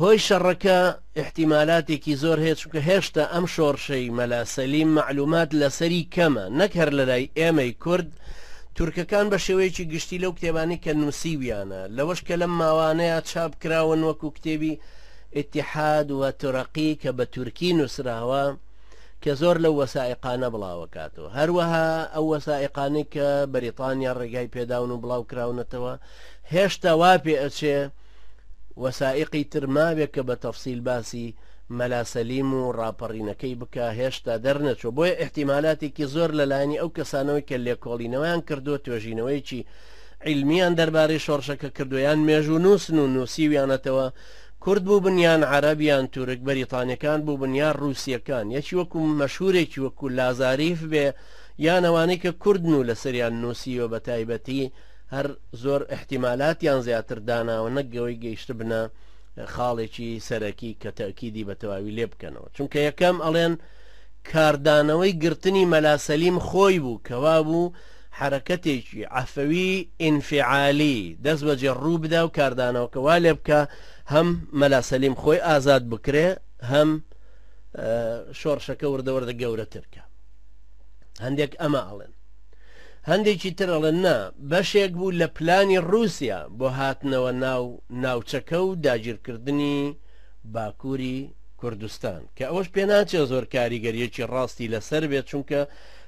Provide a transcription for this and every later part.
هۆی شەڕەکە ئیحتیمالاتێکی زۆر هەیە چونکە هێشتا ئەم شۆڕشەی مەلا سەلیم مەعلومات لەسەری کەمە نەک هەر لەلای ئێمەی کورد تورکەکان بە شێوەیەکی گشتی لەو کتێبانەی کە نووسیویانە لەوەش کە لەم ماوانەیە چاپ کراون وەکو کتێبی ئیتیحاد و تورەقی کە بە تورکی نووسراوە کە زۆر لەو وەسائیقانە بڵاوەکاتەوە هەروەها ئەو وەسائیقانەی کە بەریتانیا ڕێگای پێداون و بڵاو کراونەتەوە هێشتا وا پێ ئەچێ وەسائیقی تر مابێ کە بە تەفسیل باسی مەلا سەلیم و ڕاپەڕینەکەی بکا هێشتا دەرنەچووە بۆیە ئیحتیمالاتێکی زۆر لە لایەنی ئەو کەسانەوەی کە لێکۆڵینەوەیان کردووە توێژینەوەیەکی عیلمیان دەربارەی شۆڕشەکە کردووە یان مێژوونووسن و نووسیویانەتەوە کورد بووبن یان عەرەب یان تورک بەریتانیەکان بووبن یان ڕووسیەکان یەکی وەکو مەشهورێکی وەکو لازاریف بێ یان ئەوانەی کە کوردن و لەسەریان نووسیوە بە تایبەتی هەر زۆر ئیحتیمالاتیان زیاتر داناوە نەک گەوەی گەیشتبنە خاڵێکی سەرەکی کە تەئکیدی بە تەواوی لێ بکەنەوە چونکە یەکەم ئەڵێن کاردانەوەی گرتنی مەلا سەلیم خۆی بوو کەوا بوو حەرەکەتێکی عەفەوی ئینفعالی دەست بەجێ ڕوو بدا و کاردانەوەکە وا لێ بکە هەم مەلا سەلیم خۆی ئازاد بکرێ هەم شۆڕشەکە وردەوردە گەورەتر کە هەندێک ئەمە ئەڵێن هەندێکی تر ئەڵێن نا، بەشێک بوو لە پلانی ڕووسیا بۆ هاتنەوە ناو ناوچەکە و داگیرکردنی باکووری کوردستان، کە ئەوەش پێناچێ زۆر کاریگەرییەکی ڕاستی لەسەر بێت، چونکە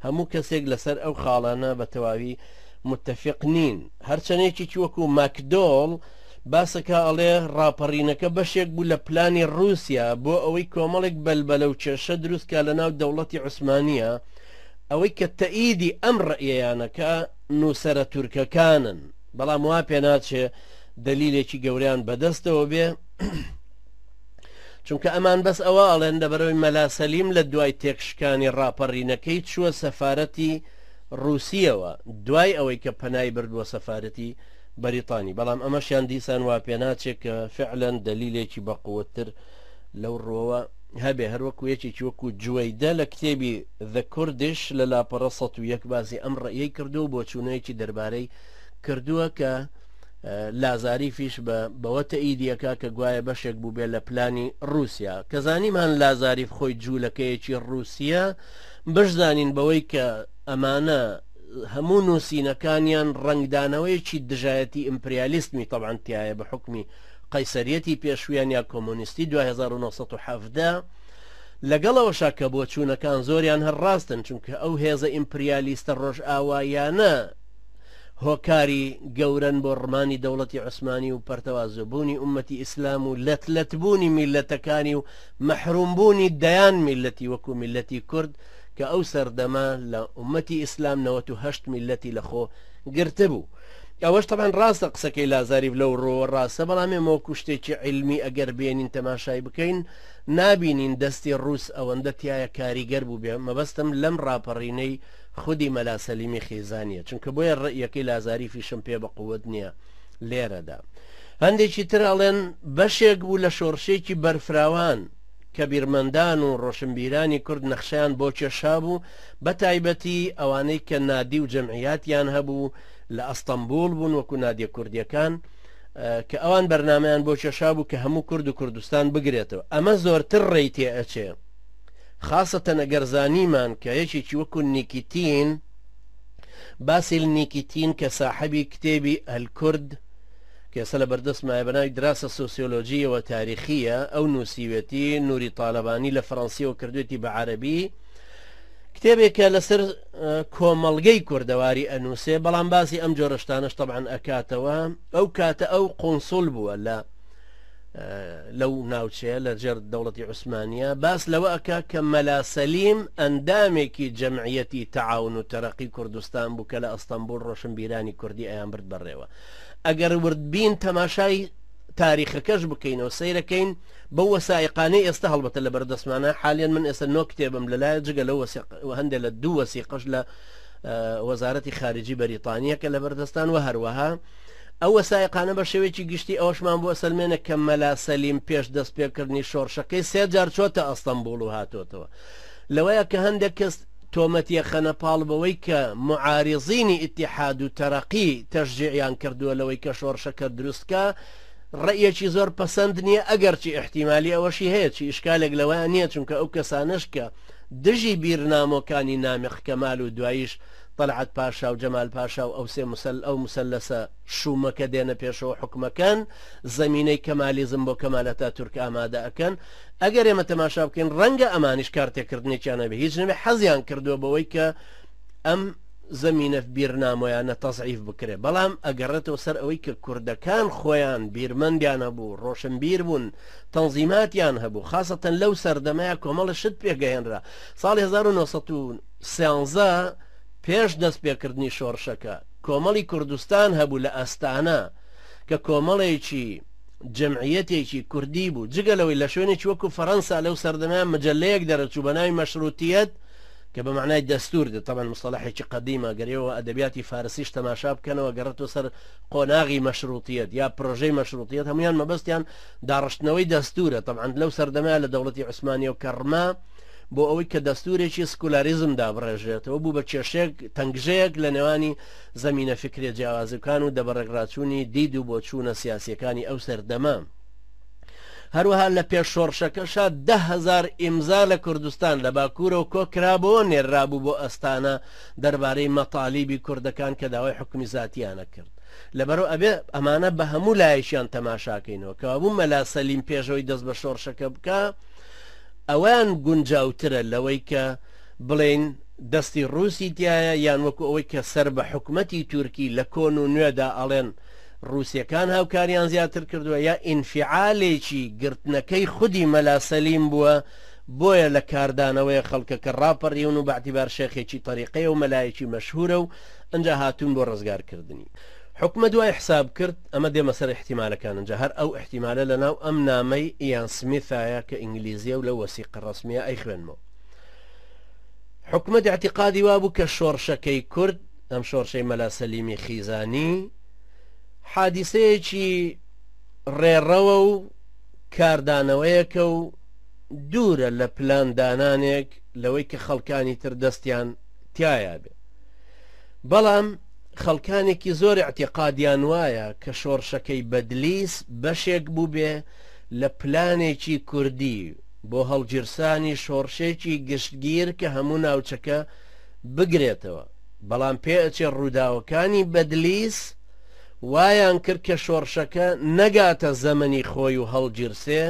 هەموو کەسێک لەسەر ئەو خاڵانە بە تەواوی متفق نین. هەرچەند یەکێکی وەکو ماکدۆڵ باسەکە ئەڵێ ڕاپەڕینەکە بەشێک بوو لە پلانی ڕووسیا بۆ ئەوەی کۆمەڵێک بەلبەلە و کێشە دروست کا لەناو دەوڵەتی عوسمانییە، ئەوەی کە تەئیدی ئەم ڕەئیەیانە کە نووسەرە تورکەکانن، بەڵام وا پێناچێ دەلیلێکی گەورەیان بەدەستەوە بێ، چونکە ئەمان بەس ئەوە ئەڵێن لەبەرەوەی مەلا سەلیم لە دوای تێکشکانی ڕاپەڕینەکەی چووە سەفارەتی ڕووسیەوە دوای ئەوەی کە پەنای برد بۆ سەفارەتی بەریتانی، بەڵام ئەمەشیان دیسان وا پێناچێ کە فعلەن دەلیلێکی بەقوەتتر لەو ڕووەوە هەبێ، هەروەکو یەکێکی وەکو جوەیدە لە کتێبی The Kurdish لە لاپەڕە 101 باسی ئەم ڕەئیەی کردووە و بۆچوونەیەکی دەربارەی کردووە کە لازاریفیش بە بەوە تەئیدی ئەکا کە گوایە بەشێک بووبێ لە پلانی ڕووسیا. کە زانیمان لازاریف خۆی جوولەکەیەکی ڕووسیە، بشزانین بەوەی کە ئەمانە هەموو نووسینەکانیان ڕەنگدانەوەیەکی دژایەتی ئیمپریالیستمی تەبعەن تیایە بە حوکمی قەیسەریەتی پێشویان یا کۆمۆنیستی دوای 1917، لەگەڵ ئەوەشا کە بۆچوونەکان زۆریان هەر ڕاستن، چونکە ئەو هێزە ئیمپریالیستە ڕۆژئاواییانە هۆکاری گەورەن بۆ ڕمانی دەوڵەتی عوسمانی و پەرتەوازەبوونی ئوممەتی ئیسلام و لەت لەتبوونی میللەتەکانی و مەحرومبوونی دەیان میللەتی وەکو میللەتی کورد کە ئەو سەردەمە لە ئوممەتی ئیسلام 98 میللەتی لەخۆ گرتبوو. ئەوەش تەبعەن ڕاستە قسەکەی لازاریف لەو ڕووەوە ڕاستە، بەڵام ئێمە وەکو شتێکی عیلمی ئەگەر بێنین تەماشای بکەین نابینین دەستی ڕووس ئەوەندە تیایا کاریگەر بووبێ، مەبەستم لەم ڕاپەڕینەی خودی مەلا سەلیمی خیزانیە، چونکە بۆیە ڕەئیەکەی لازاریفیشم پێ بە قوەت نیە لێرەدا. هەندێکی تر ئەڵێن بەشێک بوو لە شۆڕشێکی بەرفراوان کە بیرمەندان و ڕۆشنبیرانی کورد نەخشەیان بۆ کێشابوو، بە تایبەتی ئەوانەی کە نادی و جەمعیاتیان هەبوو لە ئەستەنبوڵ بوون وەکو نادیە کوردیەکان کە ئەوان بەرنامەیان بۆ کێشابوو کە هەموو کورد و کوردستان بگرێتەوە. ئەمە زۆرتر ڕێی تێ ئەچێ خاسەتەن ئەگەر زانیمان کە یەکێکی وەکو نیکیتین، باسیل نیکیتین کە ساحەبی کتێبی الکورد کە ئێستا لە بەردەستمایە بە ناوی دراسە سۆسیۆلۆجییە و تاریخییە، ئەو نووسیوێتی، نوری تالەبانی لە فەرەنسییەوە کردوێتی بە عەرەبی، کتێبێکە لەسەر کۆمەڵگەی کوردەواری ئەنووسێ، بەڵام باسی ئەم جۆرە شتانەش تەبعەن ئەکاتەوە. ئەو کاتە ئەو قونسول بووە لە لەو ناوچەیە لە ژێر دەوڵەتی عوسمانیە، باس لەوە ئەکا کە مەلا سەلیم ئەندامێکی جەمعیەتی تەعاون و تەرەقی کوردستان بوو کە لە ئەستەنبوڵ ڕۆشنبیرانی کوردی ئەیانبرد بەڕێوە. ئەگەر وردبین تەماشای تاریخەکەش بکەینەوە سەیرەکەین بەو وەسائیقانەی ئێستا هەڵبەتە لە بەردەستمانە حالیان من ئێستا نۆ کتێبم لەلایە جگە لەو وەسیق هەندێک لە دوو وەسیقەش لە وەزارەتی خارجی بەریتانیە کە لە بەردەستان و هەروەها ئەو وەسائیقانە بە شێوەیەکی گشتی ئەوەشمان بۆ ئەسەلمێنە کە مەلا سەلیم پێش دەست پێکردنی شۆڕشەکەی سێ جار چۆتە ئەستەنبوڵ و هاتۆتەوە لەوەیە کە هەندێک کەس تۆمەتی ئەخەنە پاڵ بەوەی کە موعاریزینی ئیتیحاد و تەرەقی تەشجیعیان کردووە لەوەی کە شۆڕشەکە دروست کا. ڕەئیەکی زۆر پەسەند نییە ئەگەرچی ئیحتیمالی ئەوەشی هەیە چی ئیشکالێک لەوەیا نییە چونکە ئەو کەسانەش کە دژی بیرنامۆکانی نامیق کەمال و دواییش تەلعەت پاشا و جەمال پاشا و ئەو سێ مسەل ئەو مسەلەسە شوومە کە دێنە پێشەوە حوکمەکەن زەمینەی کەمالیزم بۆ کەمال ئەتاتورک ئامادە ئەکەن ئەگەر ئێمە تەماشا بکەین ڕەنگە ئەمانیش کارتێکردنێکیان هەبێ هیچ نەبێ حەزیان کردووە بەوەی کە ئەم زەمینە بیرنامۆیانە تەزعیف بکرێ بەڵام ئەگەڕێتەوە سەر ئەوەی کە کوردەکان خۆیان بیرمەندیان هەبوو ڕۆشنبیر بوون تەنزیماتیان هەبوو خاسەتەن لەو سەردەمەیە کۆمەڵە شت پێگەهێنرا ساڵی 1913 پێش دەست پێکردنی شۆڕشەکە کۆمەڵی کوردستان هەبوو لە ئەستانە کە کۆمەڵێکی جەمعیەتێکی کوردی بوو جگە لەوەی لە شوێنێکی وەکو فەرەنسا لەو سەردەمەیان مەجەلەیەک دەرەچوو بە ناوی مەشروتیەت کە بە مەعنای دەستوور دێت، تەبعەن موستەڵەحێکی قەدیمە، گەر ئێوە ئەدەبیاتی فارسیش تەماشا بکەنەوە گەڕێتەوە سەر قۆناغی مەشروتیەت یا پرۆژەی مەشروتیەت هەموویان مەبەستیان داڕشتنەوەی دەستوورە، تەبعەن لەو سەردەمەیا لە دەوڵەتی عوسمانیەوە کە ڕما بۆ ئەوەی کە دەستوورێکی سکولاریزم دابڕێژرێتەوە بوو بە کێشەیەک تەنگژەیەک لە نێوانی زەمینە فیکریە جیاوازەکان و دەبەڕێکڕاچوونی دید و بۆچوونە سیاسیەکانی ئەو سەردەمە. هەروەها لە پێش شۆڕشەکەشا 10,000 ئیمزا لە کوردستان لە باکوورەوە کۆکرابەوە نێررابوو بۆ ئەستانە دەربارەی مەتالیبی کوردەکان کە داوای حوکمی زاتیانە کرد. لەبەرئەوە ئەبێ ئەمانە بە هەموو لایەکیان تەماشاکەینەوە. کەوابوو مەلا سەلیم پێشەوەی دەست بە شۆڕشەکە بکا ئەوەیان گونجاوترە لەوەی کە بڵێین دەستی ڕووسی تیایە یان وەکو ئەوەی کە سەر بە حکومەتی تورکی لە کۆن و نوێدا ئەڵێن ڕووسەکان هاوکاریان زیاتر کردووە یا ئینفعالێکی گرتنەکەی خودی مەلا سەلیم بووە بۆیە لە کاردانەوەی خەڵکەکە ڕاپەڕیون و بەعتیبار شێخێکی تەریقەیە و مەلایەکی مەشهورە و ئنجا هاتوون بۆ ڕزگارکردنی. حکومەت وای حساب کرد، ئەمە دێمە سەر ئیحتیمالەکان ئنجا هەر ئەو ئیحتیمالە لە ناو ئەم نامەی ئیان سمیثایە کە ئینگلیزیە و لەو وەسیقە ڕەسمیە ئەیخوێنمەوە. حکومەت ئیعتیقادی وابوو کە شۆڕشەکەی کورد، ئەم شۆڕشەی مەلا سەلیمی خیزانی، حادیسەیەکی ڕێڕەوە و کاردانەوەیەکە و دوورە لە پلان دانانێک لەوەی کە خەڵکانی تر دەستیان تیایا بێ. بەڵام خەڵکانێکی زۆر ئیعتیقادیان وایە کە شۆڕشەکەی بەدلیس بەشێک بووبێ لە پلانێکی کوردی بۆ هەڵگیرسانی شۆڕشێکی گشتگیر کە هەموو ناوچەکە بگرێتەوە، بەڵام پێئەچێ ڕووداوەکانی بەدلیس وایان کرد کە شۆڕشەکە نەگاتە زەمەنی خۆی و هەڵگیرسێ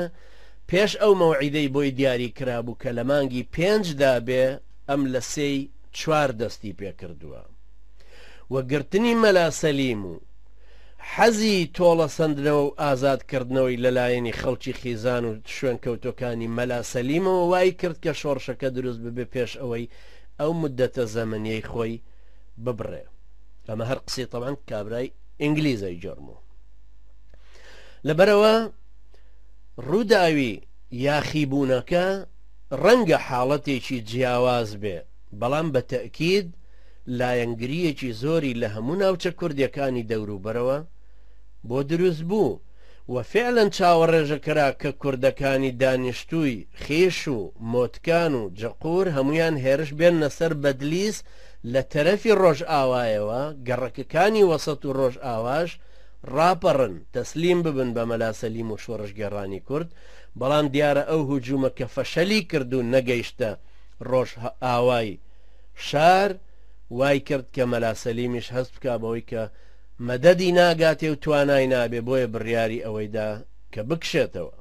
پێش ئەو مەوعیدەی بۆی دیاری کرابوو کە لە مانگی پێنجدا بێ ئەم لە سێی چوار دەستی پێکردووە و گرتنی مەلا سەلیم و حەزی تۆڵەسەندنەوە و ئازادکردنەوەی لەلایەنی خەڵکی خیزان و شوێنکەوتوەکانی مەلا سەلیمەوە وای کرد کە شۆڕشەکە دروست ببێ پێش ئەوەی ئەو مودەتە زەمەنیەی خۆی ببڕێ. ئەمە هەر قسەی تەبعەن کابرای ئینگلیزەی جۆرمۆ. لەبەرئەوە ڕووداوی یاخیبوونەکە ڕەنگە حاڵەتێکی جیاواز بێ، بەڵام بە تەئکید لایەنگرییەکی زۆری لە هەموو ناوچە کوردییەکانی دەوروبەرەوە بۆ دروست بوو و فیعلەن چاوەڕێژەکرا کە کوردەکانی دانیشتووی خیش و مۆتکان و جەقور هەموویان هێرش بێننە سەر بەدلیس لە تەرەفی ڕۆژئاوایەوە، گەڕەکەکانی وەسەت و ڕۆژئاواش ڕاپەڕن، تەسلیم ببن بە مەلا سەلیم و شۆڕشگێڕانی کورد، بەڵام دیارە ئەو هجومە کە فەشەلی کرد و نەگەیشتە ڕۆژئاوای شار، وای کرد کە مەلا سەلیمیش هەست بکا بەوەی کە مەدەدی ناگاتێ و توانای نابێ، بۆیە بڕیاری ئەوەی دا کە بکشێتەوە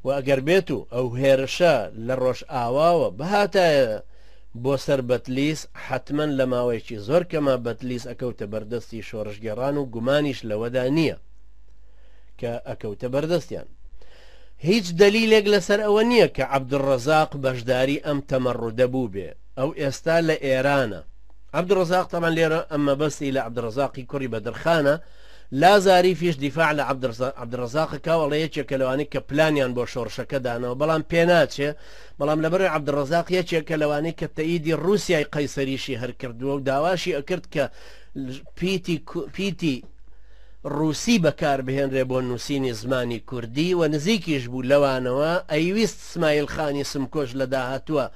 و ئەگەر بێت و ئەو هێرشە لە ڕۆژئاواوە بهاتایە بۆ سەر بەتلیس، حەتمەن لە ماوەیەکی زۆر کەما بەتلیس ئەکەوتە بەردەستی شۆڕشگێڕان و گومانیش لەوەدا نییە کە ئەکەوتە بەردەستیان. هیچ دەلیلێک لەسەر ئەوە نییە کە عەبدولڕەزاق بەشداری ئەم تەمەڕودە بووبێ، ئەو ئێستا لە ئێرانە. عەبدولڕەزاق تەبعەن لێرە ئەم مەبەستی لە عەبدولڕەزاقی کوڕی بەدرخانە، لازاریفیش دیفاع لە عەبدولڕەزاق ئەکا و ئەڵێ یەکێکە لەوانەی کە پلانیان بۆ شۆڕشەکە داناوە، بەڵام پێناچێ، بەڵام لەبەرئەوەی عەبدولڕەزاق یەکێکە لەوانەی کە تەئیدی ڕووسیای قەیسەریشی هەر کردووە و داواشی ئەکرد کە پیتی پیتی ڕووسی بەکار بهێنرێ بۆ نووسینی زمانی کوردی و نزیکیش بوو لەوانەوە، ئەیویست سمایل خانی سمکۆش لە داهاتووە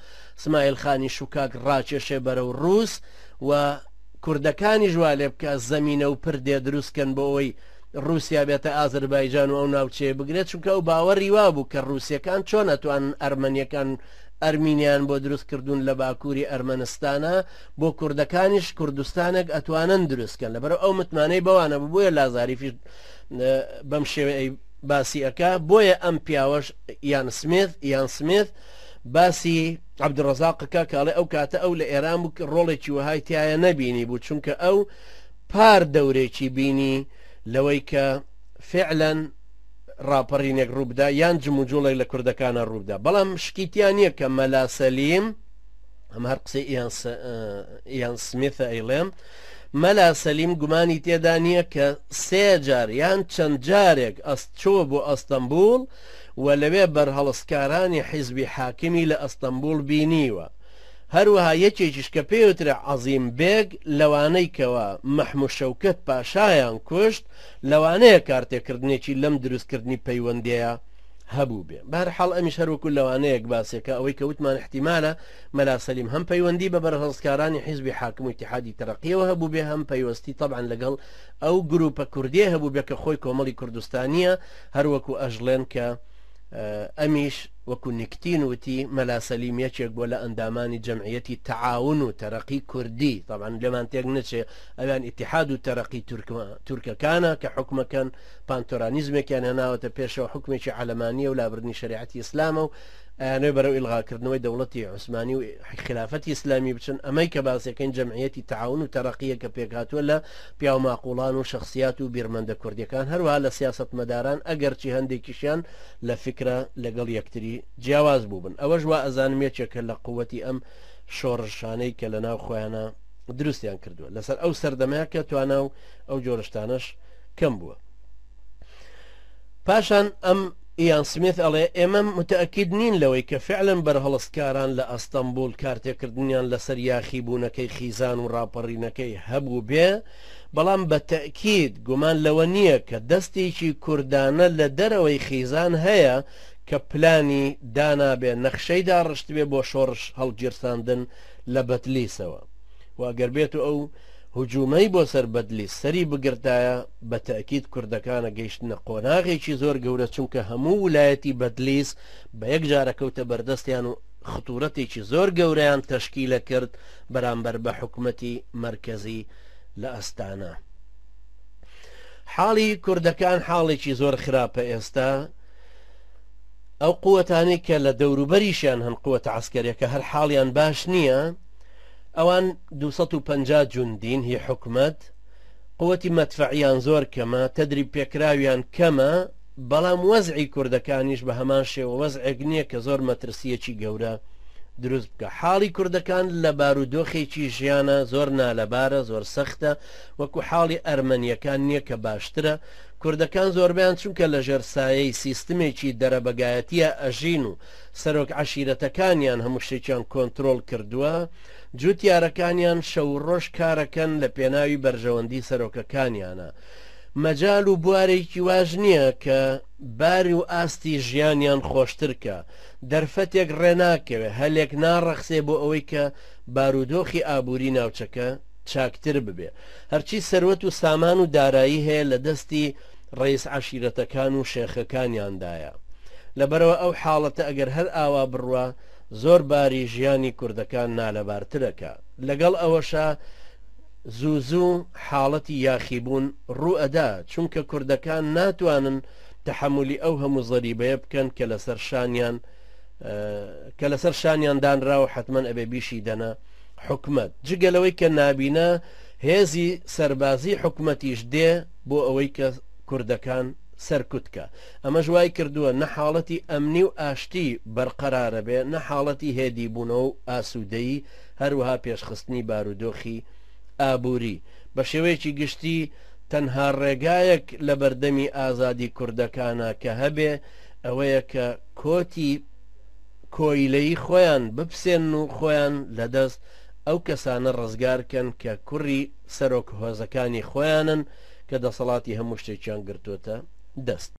سمایل خانی شوکاک ڕاکێشێ بەرەو ڕووس و کوردەکانیش وا لێ بکا زەمینە و پردێ دروست کەن بۆ ئەوەی ڕووسیا بێتە ئازەربایجان و ئەو ناوچەیە بگرێت، چونکە ئەو باوەڕی وابوو کە ڕووسەکان چۆن ئەتوانن ئەرمەنیەکان ئەرمینیان بۆ دروست کردوون لە باکووری ئەرمەنستانە، بۆ کوردەکانیش کوردستانێک ئەتوانن دروست کەن. لەبەرئەوە ئەو متمانەی بەوانە بوو، بۆیە لازاریفیش بەم شێوەیە باسی ئەکا. بۆیە ئەم پیاوەش یان سمیث یان سمیث باسی عەبدولڕەزاق ئەکا کە ئەڵێ ئەو کاتە ئەو لە ئێران بوو کە ڕۆڵێکی وەهای تایە نەبینی بوو، چونکە ئەو پار دەورێکی بینی لەوەی کە فعلا ڕاپەڕینێک ڕووبدا یان جموجوڵێک لە کوردەکانە ڕووبدا. بەڵام شکی تیا نییە کە مەلا سەلیم، ئەمە هەر قسەی ئیان سمیثە ئەیڵێم، مەلا سەلیم گومانی تێدا نییە کە سێ جار یان چەند جارێک چووە بۆ ئەستەنبوڵ و لەوێ بەرهەڵستکارانی حیزبی حاکمی لە ئەستەنبوڵ بینیوە. هەروەها یەکێکیش کە پێیوترا عەزیم بێگ لەوانەی کەوا مەحمو شەوکەت پاشایان کوشت لەوانەیە کارتێکردنێکی لەم دروستکردنی پەیوەندییە هەبووبێ. بەهەرحاڵ ئەمیش هەروەکو لەوانەیەک باسێکە ئەوەی کە وتمان ئیحتیمالە مەلا سەلیم هەم پەیوەندی بە بەرهەڵستکارانی حیزبی حاکم و ئیتیحادی تەرەقیەوە هەبووبێ هەم پەیوەستی تەبعەن لەگەڵ ئەو گروپە کوردیە هەبووبێ کە خۆی کۆمەڵی کوردستانیە هەروەکو ئەژڵێن کە ئەمیش وەکو نیکتین وتی مەلا سەلیم یەکێک بووە لە ئەندامانی جەمعیەتی تەعاون و تەرەقی کوردی، تەبعەن لێمان تێک نەچێ ئەویان ئیتیحاد و تەرەقی تورکەکانە کە حوکمەکەن پانتۆرانیزمێکیان هێناوەتە پێشەوە حوکمێکی عەلەمانیە و لابردنی شەریعەتی ئیسلامە و ئەیانەوێ بەرەو ئیلغاکردنەوەی دەوڵەتی عوسمانی و خلافەتی ئیسلامی بچن. ئەمەی کە باسەکەین جەمعیەتی تەعاون و تەرەقیە کە پێکهاتووە لە پیاوماقوڵان و شەخسیات و بیرمەندە کوردیەکان هەروەها لە سیاسەتمەداران ئەگەرچی هەندێکیشیان لە فیکرا لەگەڵ یەکتری جیاواز بووبن. ئەوەش وا ئەزانم یەکێکە لە قوەتی ئەم شۆڕشانەی کە لە ناو خۆیانا دروستیان کردووە لەسەر ئەو سەردەمەیە کە توانا و ئەو جۆرە شتانەش کەم بووە. پاشان ئەم ئیان سمیث ئەڵێ ئێمە متەئەکید نین لەوەی کە فعلا بەرهەڵستکاران لە ئەستەنبوڵ کارتێکردنیان لەسەر یاخیبوونەکەی خیزان و ڕاپەڕینەکەی هەبووبێ، بەڵام بە تەئکید گومان لەوە نییە کە دەستێکی کوردانە لە دەرەوەی خیزان هەیە کە پلانی دانابێ، نەخشەی داڕشتبێ بۆ شۆڕش هەڵگیرساندن لە بەتلیسەوە و ئەگەر بێتو ئەو هجومەی بۆ سەر بەدلیس سەری بگرتایە بە تەئکید کوردەکانە گەیشتنە قۆناغێکی زۆر گەورە چونکە هەموو ولایەتی بەدلیس بە یەک جارە کەوتە بەردەستیان و خطورەتێکی زۆر گەورەیان تەشکیلە کرد بەرامبەر بە حکومەتی مەرکەزی لە ئەستانە. حاڵی کوردەکان حاڵێکی زۆر خراپە ئێستا ئەو قوتانەی کە لە دەوروبەریشیان هەن قوتە عسکەرەکە هەر حاڵیان باش نییە ئەوان 250 جوندین هی حکومەت قوتی مەدفەعیان زۆر کەمە تەدریب پێکراویان کەمە بەڵام وەزعی کوردەکانیش بە هەمان شێوە وەزعێک نییە کە زۆر مەترسییەکی گەورە دروست بکە حاڵی کوردەکان لە بارودۆخێکی ژیانە زۆر نالەبارە زۆر سەختە وەکو حاڵی ئەرمەنیەکان نییە کە باشترە کوردەکان زۆربیان چونکە لەژێر سایەی سیستمێکی دەرەبەگایەتیە ئەژین و سەرۆک عەشیرەتەکانیان هەموو شتێکیان کۆنترۆڵ کردووە جوتیارەکانیان شەو و ڕۆژ کارەکەن لە پێناوی بەرژەوەندی سەرۆکەکانیانە مەجال و بوارێکی واش نییە کە بار و ئاستی ژیانیان خۆشتر کا، دەرفەتێک ڕێناکەوێ، هەلێک ناڕەخسێ بۆ ئەوەی کە بارودۆخی ئابووری ناوچەکە چاکتر ببێ. هەرچی سەروەت و سامان و دارایی هەیە لە دەستی ڕەیس عەشیرەتەکان و شێخەکانیاندایە. لەبەرئەوە ئەو حاڵەتە ئەگەر هەر ئاوا بڕوا زۆر باری ژیانی کوردەکان نالەبارترەکا. لەگەڵ ئەوەشا زوو زوو حاڵەتی یاخیبوون ڕوو ئەدا، چونکە کوردەکان ناتوانن تەحەمولی ئەو هەموو زەریبەیە بکەن کە لەسەر شانیان کە لەسەر شانیان دانراوە حەتمەن ئەبێ بیشی دەنە حکومەت جگە لەوەی کە نابینە هێزی سەربازی حکومەتیش دێ بۆ ئەوەی کە کوردەکان سەرکوت کە ئەمەش وای کردووە نە حاڵەتی ئەمنی و ئاشتی بەرقەرارە بێ نە حاڵەتی هێدیبوونەوە و ئاسوودەیی هەروەها پێشخستنی بارودۆخی ئابووری. بە شێوەیەکی گشتی تەنها ڕێگایەک لە بەردەمی ئازادی کوردەکانا کە هەبێ ئەوەیە کە کۆتی کۆیلەیی خۆیان بپسێنن و خۆیان لە دەست ئەو کەسانە ڕزگار کەن کە کوڕی سەرۆک هۆزەکانی خۆیانن کە دەسەڵاتی هەموو شتێکیان گرتۆتە دەست.